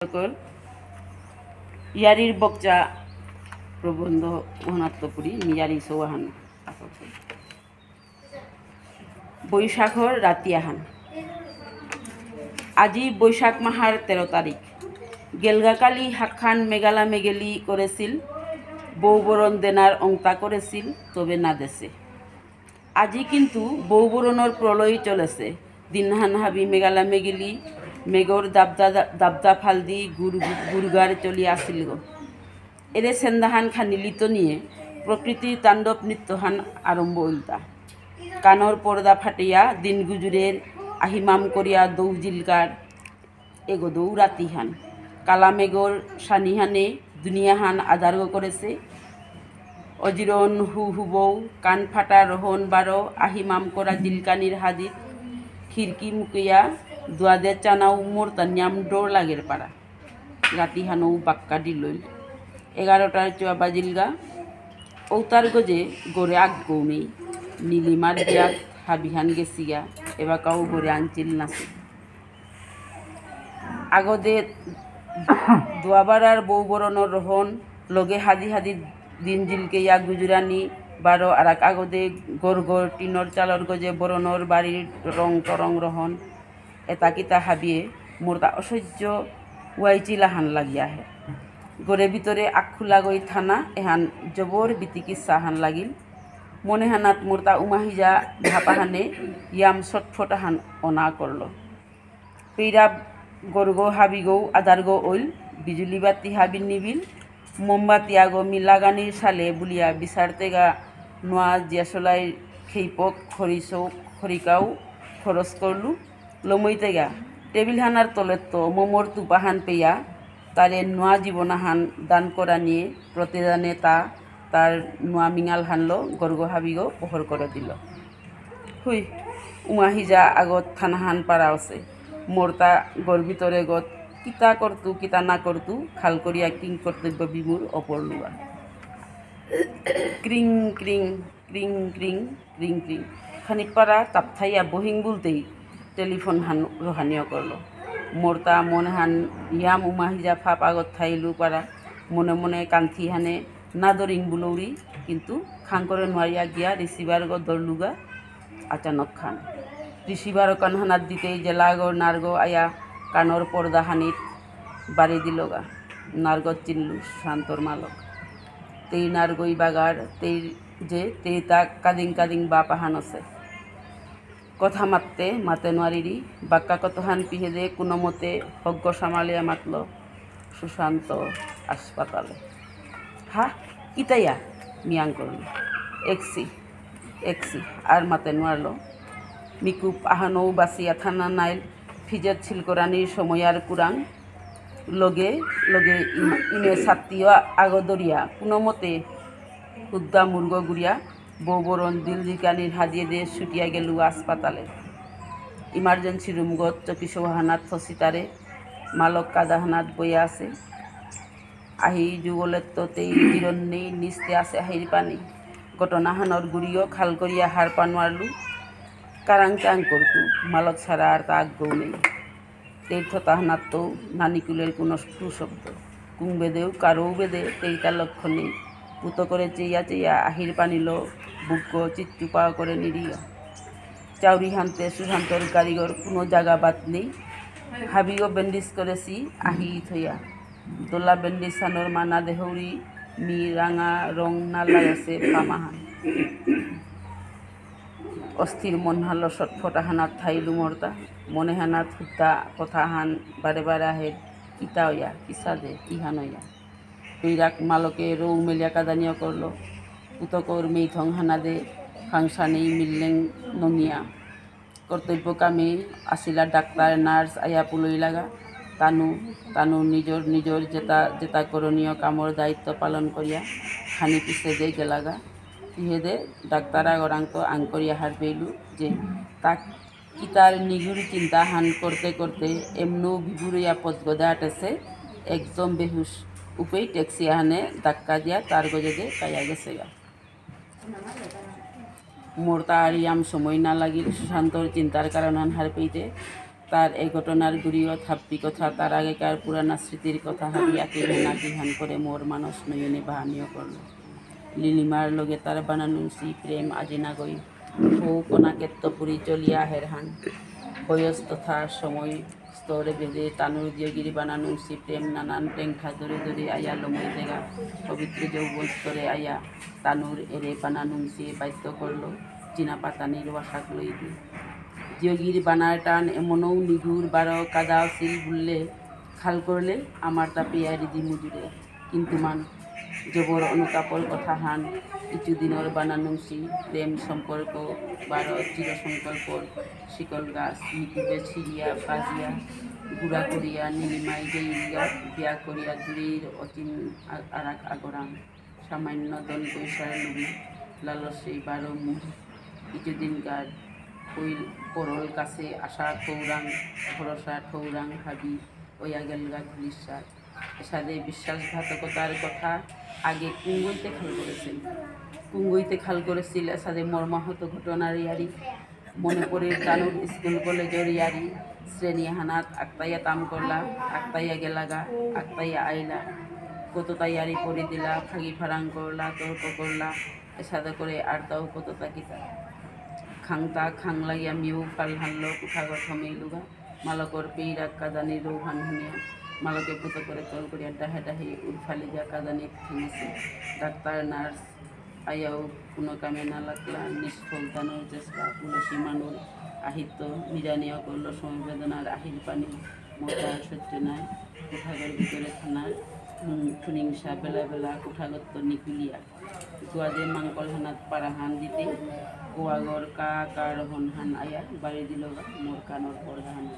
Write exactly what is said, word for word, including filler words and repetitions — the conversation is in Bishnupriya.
কর। ইয়ারির বকচা প্রবন্ধ ওহানাত্ত পুরি, মি ইয়ারি সৌ আহান। বৈশাখর রাতি আহান। আজি বৈশাখ মাহার তেরো তারিখ। গেলগাকালি হাকখান মেগালা মেগেলি করেছিল, বউ বরণ দেনার অংতা করেছিল, তবে না দেসে। আজি কিন্তু বৌবরণর প্রলয় চলেছে। দিনহান হাবি মেগালা মেগিলি, মেঘর দাবদা, দাবদা ফালদি গুর-, গুরগার চলি আসিল গো। এরে সেন্দাহান খানিলিত নিয়ে প্রকৃতির তাণ্ডব নৃত্যহান আরম্ভ হইলতা। কানর পর্দা ফাটিয়া দিন গুজুরের আহিমাম করিয়া দৌ জিলকার এগোদৌ রাতিহান। কালা মেঘর সানিহানে দুনিয়াহান আদারগ করেছে। অজিরন হু হুবৌ, কান ফাটা রহন বারো, আহিমাম করা জিলকানির হাদিত, খিড়কি মুকিয়া, দুয়াদে চানাউ মোরতা নিয়াম ডর লাগের পারা। রাতিহানৌ বাক্কা দিলইল। এগারোটার চুয়া বাজিলগা। ঔতার গজে গরে আগ গৌমেই। নীলিমার বিয়াত হাবিহান গেছিগা। এবাকাউ গরে আনছিল নাসে। আগদে দুয়াবারার বৌবরণর রহন, লগে হাদি হাদি দিন জিলকে ইয়া গুজুরানি বারো আরাক আগদে গর গর টিনর চালর গজে বরণর বাড়ির রং তরং রহন। এতা কিতা হাবিয়ে মোরতা অসহ্য ওয়াইচিলাহান লাগিয়া আহে। গরে ভিতরে আখুলাগই থানা এহান জবর বিতিকিচ্ছাহান লাগিল। মনেহানাত মোরতা উমাহিজা ভাপাহানে ইয়াম ছটফটাহান অনা করল। পেইরা গরগ হাবিগৌ আদারগ অইল, বিজুলি বাতি হাবি নিবিল, মোমবাতি আগো মি লাগানির সালে বুলিয়া বিচারতেগা নোয়া জিয়াসলাই খেইপক খরিসৌ খরিকাউ খরচ করলু। লমইতেগা টেবিলহানার তলেত্ত মোমর তুপাহান পেয়া তারে নোয়া জীবনাহান দান করা নিয়ে প্রতিদানে তা তার নোয়া মিঙালহানলো গরগ হাবিগো পোহর করে দিল। হুই, উমাহিজা আগত থানাহান পারা আছে। মোরতা গর ভিতরে গত কিতা করতু, কিতা না করতু, খাল করিয়া কিং কর্তব্য বিমূর অপরলুয়া। ক্রিং, ক্রিং, ক্রিং, ক্রিং, ক্রিং, ক্রিং। খানি পারা তাপথাইয়া বহিং বুলতেই টেলিফোন হান রোহানিও করলো। মোরতা মনে হান ইয়াম উমাহিজা ফাপ আগত থাইলু পারা। মনে মনে কান্থি হানে না দরিং বুলৌরি, কিন্তু খাং করে নোয়ারিয়া গিয়া রিসিভার গো দরলুগা আচানক খান। রিসিভার কান হানাত দিতেই জেলাগো নারগো আয়া কানর পর্দা হানিত বাড়ি দিলগা। নারগো চিনলু শান্তর মালক। তেই নারগই বাগার, তেই যে, তেই তা কাদিং কাদিং বাপ আহান আছে। কথা মাততে মাতে নোয়ারিরি, বাক্কা কতহান পিহেদে কোনো মতে হগ্গ সামালিয়া মাতল, "সুশান্ত হাসপাতালে।" "হা? কিতাইয়া?" মিয়াং করল। "একসি, একসি।" আর মাতে নোয়ারল। মিকুপ আহানৌ বাসিয়া থানা নাইল, ফিজেত ছিলকরানির সময় আর কুরাং। লগে লগে ইম-, ইমে সাত্তিও আগদরিয়া, কোনো মতে হুদ্দা মুরগ গুড়িয়া, বৌবরণ দিল জিকানির হাদিয়ে দে ছুটিয়া গেল হাসপাতালে। ইমার্জেন্সি রুমগত চকি সোহানাত থসিতারে, মালক কাদাহানাত বইয়া আছে। আহি যুগলেত্ত তেই জিরন নেই, নিস্তে আছে আহির পানি। ঘটনাহানর গুড়িও খাল করিয়া হার পানোয়ারলু। কারাং চাং করতু, মালক ছাড়া আর তা আগ্গও নেই। তেই থতাহানাত্ত নানিকুলের কোনো টু শব্দ। কুং বেদেও কারৌ বেদে তেইতা লক্ষ্য নেই। পুত করে চেয়া চেয়া আহির পানিলো বুকগো চিচ্চুপা করে নিরিয়া। চাউরি হানতে সুশান্তর গাড়িগর কোনো জায়গা বাদ নেই। হাবিও ব্যান্ডেজ করেছি আহি থইয়া। দোলা ব্যান্ডেজ হানর মানা দেহৌরি মি রাঙা রং না লাগাছে পামাহান। অস্থির মন হানলো ছটফট আহানাত থাইলু মোরতা। মনে হানাত হুদ্দা কথা হান বারে বারে আহে, কিতা হইয়া, কিসাদে, কিহান হইয়া। পেইরাক মালকে রৌ মেলিয়া কাদানিয়া করলো। পুতকর মেইথং হানাদে ফাংশানেই মিললেং নঙিয়া। কর্তব্য কামে আসিলা ডাক্তার, নার্স আয়া পুলই লাগা। তানু, তানু নিজর, নিজর যেতা, যেতা করণীয় কামর দায়িত্ব পালন করিয়া খানি পিছেদে গেলাগা। ইহেদে ডাক্তার আগরাংক আঙকরিয়া হারপেইলু যে তাক কিতার নিগুরি চিন্তা হান করতে করতে এমনও বিবুরিয়া পথগদে আটেছে, একদম বেহুশ উপেই ট্যাক্সি আহানে ধাক্কা দিয়া তার গজেদে কায়া গেছেগা। মোর তার ইয়াম সময় না লাগিল সুশান্তর চিন্তার কারণ হান হারপেইতে। তার এ ঘটনার গুরিও থাপ্পি কথা, তার আগেকার পুরানা স্মৃতির কথা হাবি আকিহান আকিহান করে মোর মানস নয়নে বাহানিও করল। লিলিমার লগে তার বানানুংসি প্রেম আজি নাগই। হৌ কনাকেত্ত পুরি চলিয়া হেরহান। বয়স তথা সময় স্তরে ভেদে তানুর দিয়গিরি বানানুংসি প্রেম নানান প্রেংখা দূরে দূরে আয়া লমই দেগা। পবিত্র যৌবন স্তরে আয়া তানুর এরে বানানুংসি বাধ্য করল। চিনা পাতানির ওয়াসাক লইতে। দিয়গিরি বানার টান এমনও নিগুর বারো কাদা সিল বুললে, খাল করলে আমার তা পেয়ারি দি মুজুরে। কিন্তু মান জবর অনুতাপর কথা হান, কিছু দিনর বানানুংসি প্রেম সম্পর্ক বারো চির সংকল্পর শিকল গাছ নিকুবে ছিড়িয়া বাজিয়া গুড়া করিয়া নীলিমাই গেইলিয়া বিয়া করিয়া দূরের অচিন আ-, আরাক আগরাম। সামান্য ধন পয়সার লোভে লালসে বারো মুখ। কিছুদিনকার হইল পরল কাছে আশা ঠৌরাং, ভরসা ঠৌরাং হাবি ওয়া গেলগা ধুলিস্বাদ। এসাদে বিশ্বাসঘাতকতার কথা আগে কুঙ্গইতে খাল করেছিল। কুঙ্গইতে খাল করেছিল এসাদে মর্মাহত ঘটনার ইয়ারি। মনে পড়ে তানুর স্কুল কলেজর ইয়ারি। শ্রেণী হানাত আকতাইয়া তাম করলা, আকতাইয়া গেলাগা, আকতাইয়া আইলা। কততা ইয়ারি পরি দিলা, ফাগি ফারাং করলা, তর্ক করলা। এসাদে করে আর তাও কততা কিতা। খাংতা খাংলাইয়া মিউ ফাল হানলো কুঠাগত হমেইলুগা। মালকর পেইরা কাদানি রৌহান হুনিয়া। মালকে পুতো করে তল করিয়া ডাহে ডাহে উরফালি যা কাদানি থেমেছে। ডাক্তার, নার্স, আয়াও কোনো কামে না লাগলা, নিষ্ফল তানুর চেষ্টা, পুলসী মানুর আহিত্য, নিজানিয়া করল সমবেদনার আহির পানি, মোটা সহ্য নাই, কুঠাগর ভিতরে থানার, উম, ফুনিংসা বেলা বেলা কুঠাগত্ত নিকুলিয়া। গুয়াদে মাংকল হানাত পারাহান দিতে, গুয়াগর কা কার হনহান আয়া, বাড়ি দিল গা, মোর কানর পর্দাহান।